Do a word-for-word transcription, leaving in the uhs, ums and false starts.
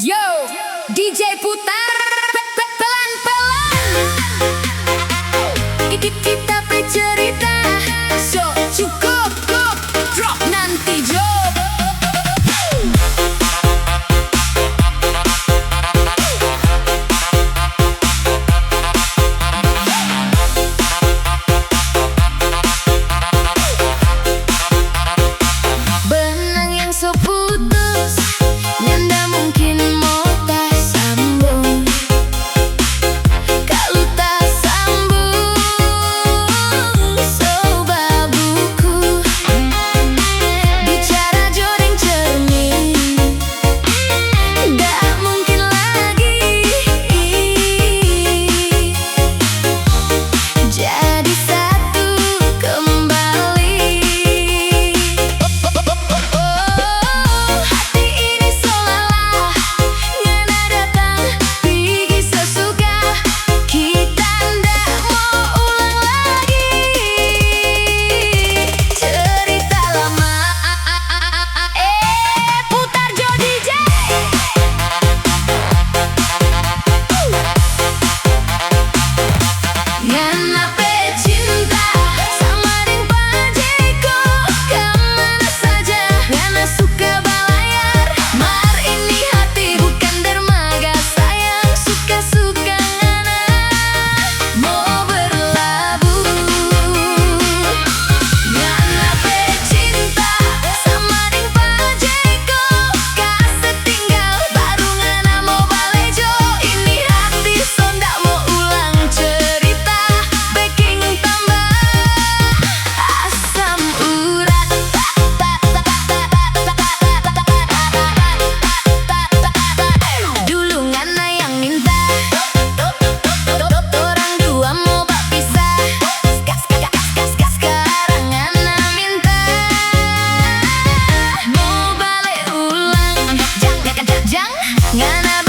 Yo, D J putar pe-, pe-, pelan-pelan. Ki-, ki-, kita pe cerita so cukup, cukup, drop nanti jo. Benang yang so putus, nyanda mungkin mo tasambung. Kalu tasambung, so babuku. Bicara jo deng cermin, nda mungkin lagi jadi satu kembali. Oh, hati ini so lalah, ngana datang pigi so suka, kita nda mo ulang lagi cerita lama. Eh, putar jo, D J. Ngana pe cinta sama deng pajeko, ka mana saja ngana suka balayar. Mar ini hati bukan dermaga, sayang, suka-suka ngana mo berlabuh. Ngana pe cinta sama deng pajeko, kase tinggal, baru ngana mo bale jo. Ini hati so nda mo ulang cerita, beking tambah asam urat. Dulu ngana yang minta, torang dua mo bapisah. Skarang ngana minta mo bale ulang. Jang, jang, jang, jang. Ngana